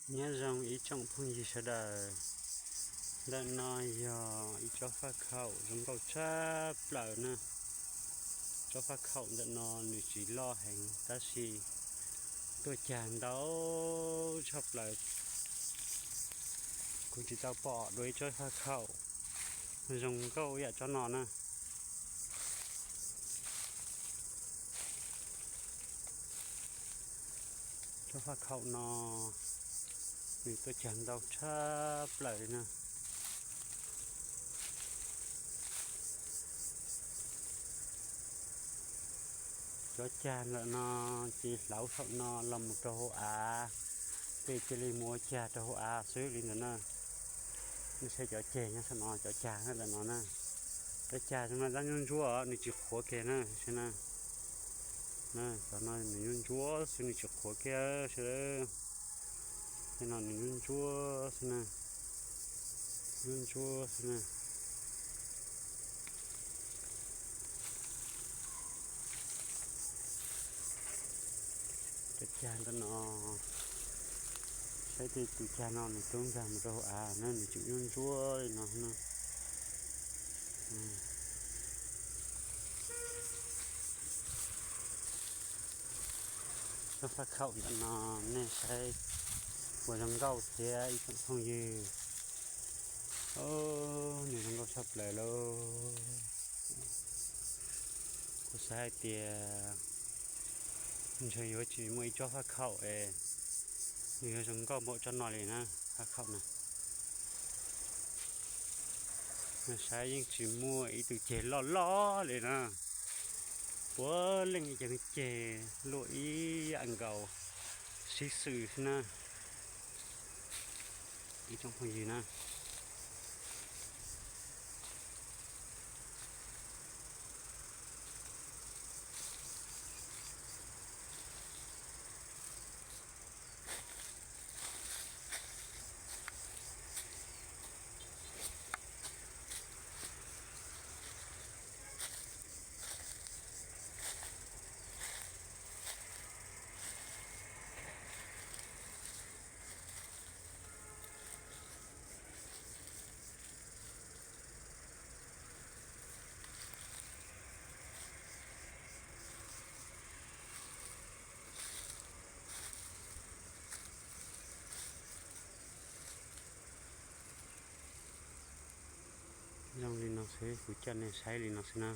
Nyob zoo ib tsoom phooj ywg sawv daws, ntawm no yog ib tsob faj khaum zoo nkauj tshaj plaws na. Tsob faj khaum ntawm no nws tsis loj heev tab sis tuaj cag ntau tshaj plaws. Kuv tsis tau pom dua ib tsob faj khaum zoo nkauj yam tsob no na. Tsob faj khaum no nws tuaj cag ntau tshaj plaws li na. Cov cag ntawm no ces hlauv saum no los mus rau hauv av, ces cia li mus ua cag rau hauv av xwb li ntawd na. Nej saib cov ceg nyob saum no, cov cag nyob ntawm no na. Cov cag no dab ntsuab ntsuab, nws tsis qhuav kiag na, saib na. Cov no nws ntsuab ntsuab xwb, nws tsis qhuav kiag sawv daws. Tej no nws ntsuab ntsuab xwb na, ntsuab ntsuab xwb na. Cov cag ntawm no, saib tej tus cag no nws tub nkag mus rau hauv av na, nws tseem ntsuab ntsuab li no na. Tsob faj khaum ntawm no nej saib puas zoo nkauj thiab ib tsoom phooj ywg. Nws zoo nkauj tshaj plaws lauj. Kuv xav hais tias ntshe yuav tsis muaj ib tsob faj khaum es nws yuav zoo nkauj npaum tsob no li na, faj khaum na. Saib yeej tsis muaj ib tug ceg loj loj li na. Puav leej ib ceg ceg luaj ib yam nkaus, sib xws xwb na. Ib tsoom phooj ywg na. Zoo li no xwb, kuv coj nej saib li no xwb na.